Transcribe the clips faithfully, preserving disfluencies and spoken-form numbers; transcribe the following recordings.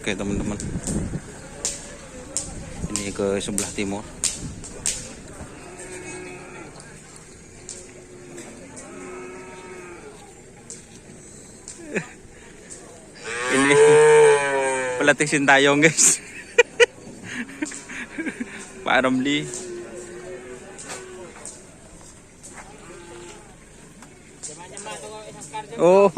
Oke, teman-teman. Ini ke sebelah timur. Ini pelatih Sintayong, guys. Pak Romli. Oh.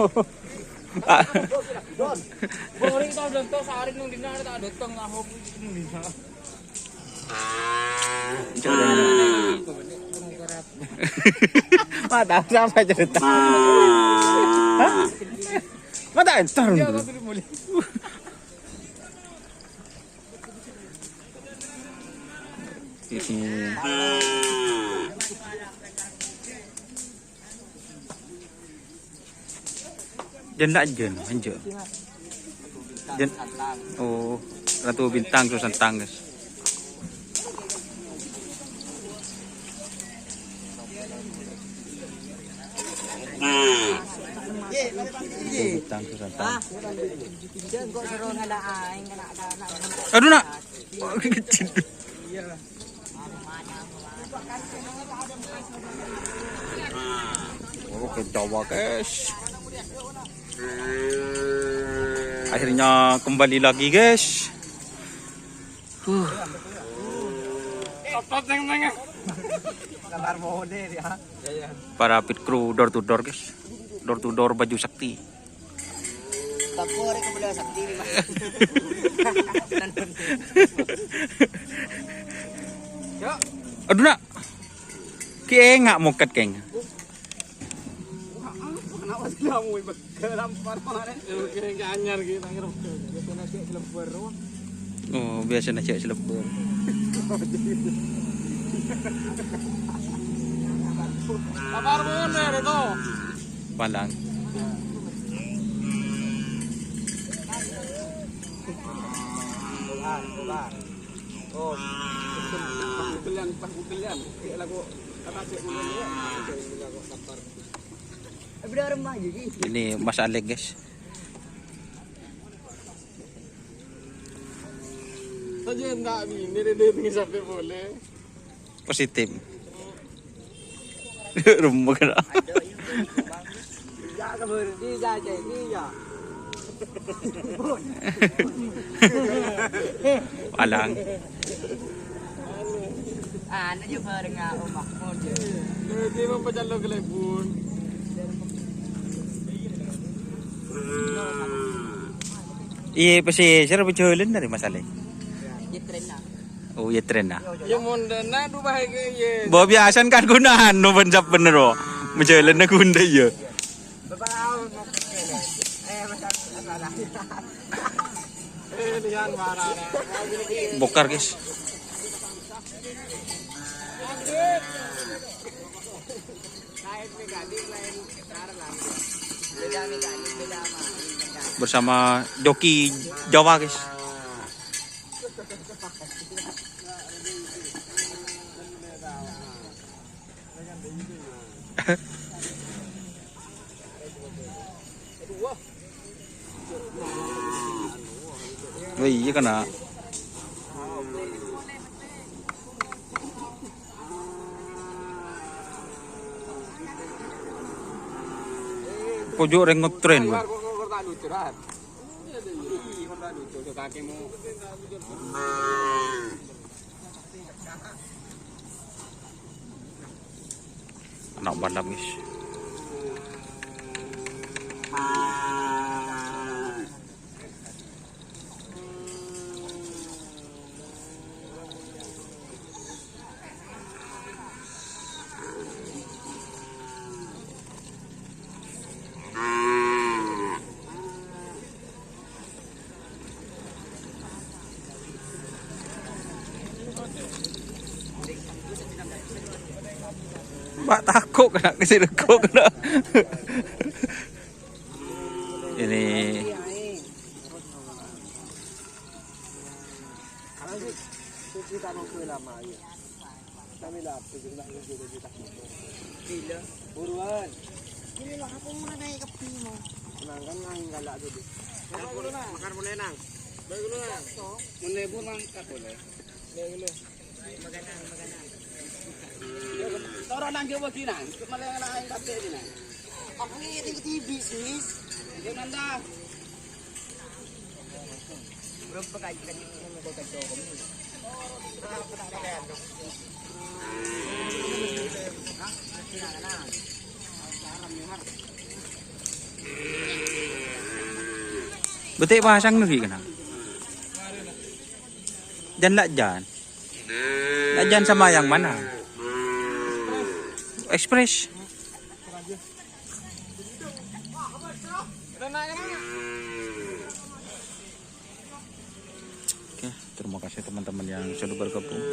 Mata, siapa cerita? Hah? Mata, entar. Ini. Jân ta' jân, enjâ'. Jân, oh, Ratu Bintang, Ratu Santang, guys. Ratu Bintang, Ratu Santang. Aduh, nak. Kecil. Oh, ketawa, guys. Akhirnya kembali lagi, guys. Huh. Para pit crew door to door, guys. Door to door baju sakti. Tapo arè kabâlâ sakti, Mas. Aduh, nak. Ki enga' mokèt, Keng. Kenapa sih kamu, Bang? Garam parmane. Oke, anyar gitu, anyar. Biasanya cek selebar, wah. Oh, biasanya cek selebar. Apa hormonnya itu? Palang. Oh, pagudelian, pagudelian. Kayak lagu kata cek ngomong ya. Ini Mas Alek, guys. Saja enggak ini deh, dia tinggal sampai boleh. Positif. Remuk kena. Palang. Anu juga bareng Om Mahmud. Jadi mau pecah lo kelebun. Iya, pesisir apa jalan dari Mas Ali? Iya, tren lah. Oh, iya, tren lah. Ya, mondana du bahaya, iya. Bawa biasan kan gunaan, no, bencap bener, oh. Menjalan na guna, iya. Eh, lian marah. Bokar, guys. Bersama joki Jawa, guys. Oh, iya, kena. Pojok reng ngetren, Bang. Anak malam, guys. Mak tako' kena kesi lego kena. Ini. Buruan. Ini lah, aku mau naik ke Bimo. Sedangkan nang galak dulu. Makan mulai nang. Baik dulu, Nang. Menebur mangkat boleh. Baik dulu. Toro nang Jawa gini, Nang. Cuma yang lain kabeh ini, Nang. Aku ini tinggi tibi, sis. Jangan dah. Betik pasang lagi kena. Jan lak jan. Lak jan sama yang mana? Express. Oke, terima kasih teman-teman yang sudah bergabung.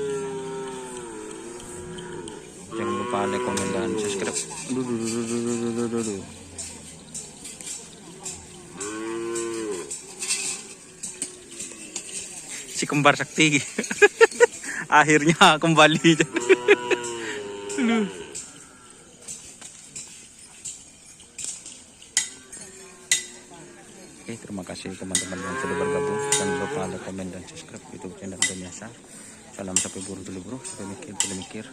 Jangan lupa like, komen, dan subscribe. Duh, duh, duh, duh. Si kembar sakti. Akhirnya kembali. Aduh. Oke, terima kasih teman-teman yang sudah bergabung. Jangan lupa like, komen, dan subscribe YouTube channel Daniasa. Salam sape buru dulu, bro, sape mikir, dulu mikir.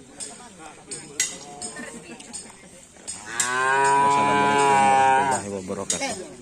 Wassalamualaikum warahmatullahi wabarakatuh.